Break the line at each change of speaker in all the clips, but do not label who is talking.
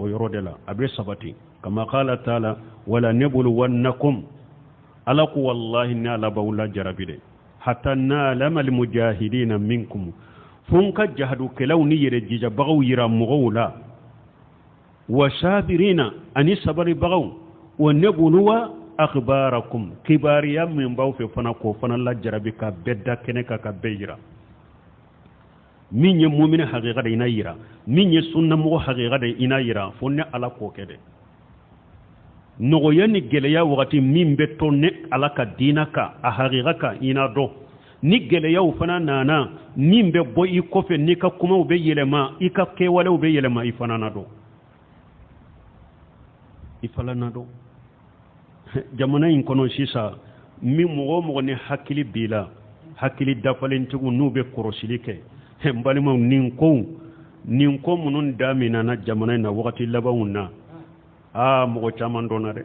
o yɔrɔ de la, a bɛ sabati. Kama qala taala wala nebuluwannakum, Ala ko wallahi ne Ala b'aw lajarabi dɛ, hatta na'lama almujahidina minkum, fo n ka jahadukɛlaw ni yɛrɛ jijabagaw yira mɔgɔw la, wa sabirina ani sabalibagaw, wa nebuluwa akhbarakum, kibariya min b'aw fɛ fana k'o fana lajarabi ka bɛɛ da kɛnɛ kan ka bɛɛ yira. Min ye mumini hakika de i n'a yira, min ye sunnamɔgɔ hakika de i n'a yira, fo ne Ala k'o kɛ dɛ. Nɔgɔya ni gɛlɛya wagati min bɛ to ne Ala ka diina kan, a hakika kan, i n'a dɔn. Ni gɛlɛyaw fana nana, min bɛ bɔ i kɔfɛ, n'i ka kumaw bɛ yɛlɛma, i ka kɛwalew bɛ yɛlɛma, i fana na dɔn, i fana na dɔn. Jamana in kɔnɔ sisan, min mɔgɔ o mɔgɔ ni hakili b'i la, hakili dafalentigiw n'u bɛ kɔrɔsili kɛ, n balimaw, nin ko minnu daminɛna jamana in na wagati labanw na, aa mɔgɔ caman dɔnna dɛ,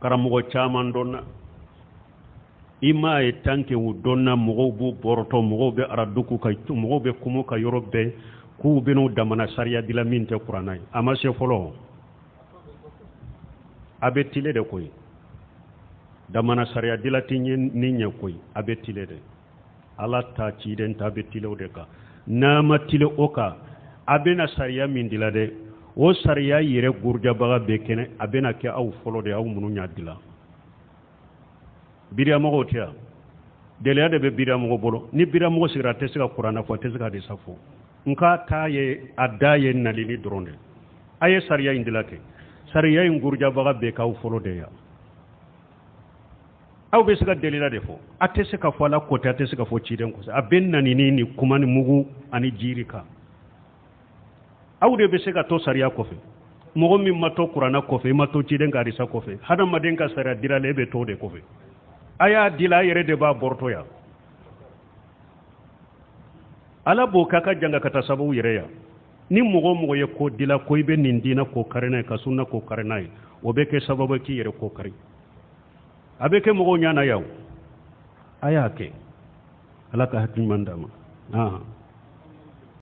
karamɔgɔ caman dɔnna. I m'a ye tant que u dɔnna, mɔgɔw b'u bɔrɔtɔ, mɔgɔw bɛ aradu k'u kan, mɔgɔw bɛ kuma ka yɔrɔ bɛɛ k'u bɛn'u damana sariya dila min tɛ kuranna ye. A ma se fɔlɔ, a bɛ tile de koyi. Damana sariya dila tɛ ni ɲɛ koyi, a bɛ tile de. Ala ta ciden ta bɛ tile o de kan. N'a ma tile o kan, a bɛna sariya min dila dɛ, o sariya yɛrɛ burujabaga bɛ kɛnɛ, a bɛna kɛ aw fɔlɔ de, aw minnu y'a dila. Bidiyamɔgɔw tɛ yan, gɛlɛya de bɛ bidiyamɔgɔ bolo. Ni bidiyamɔgɔ sigira, a tɛ se ka kuranɛ fɔ, a tɛ se ka hadisa fɔ, nka ta ye a da ye nalili dɔrɔn de. A ye sariya in dila kɛ, sariya in burujabaga bɛ k'aw fɔlɔ de yan. Aw bɛ se ka delila de fɔ, a tɛ se ka fɔ Ala ko tɛ, a tɛ se ka fɔ ciden ko tɛ, a bɛ nanini ni kuma ni mugu ani jiri kan. Aw de bɛ se ka to sariya kɔfɛ. Mɔgɔ min ma to kuranɛ kɔfɛ, i ma to ciden ka hadisa kɔfɛ, hadamaden ka sariya dilalen, e bɛ to o de kɔfɛ. A y'a dila, a yɛrɛ de b'a bɔrɔtɔ yan. Ala b'o k'a ka janga ka taa sababu yɛrɛ yan. Ni mɔgɔ o mɔgɔ ye ko dila ko i bɛ nin diinɛ ko kari n'a ye, ka sunna ko kari n'a ye, o bɛ kɛ sababu k'i yɛrɛ ko kari. A bɛ kɛ mɔgɔw ɲɛna yan. A y'a kɛ, Ala ka hakili ɲuman d'a ma.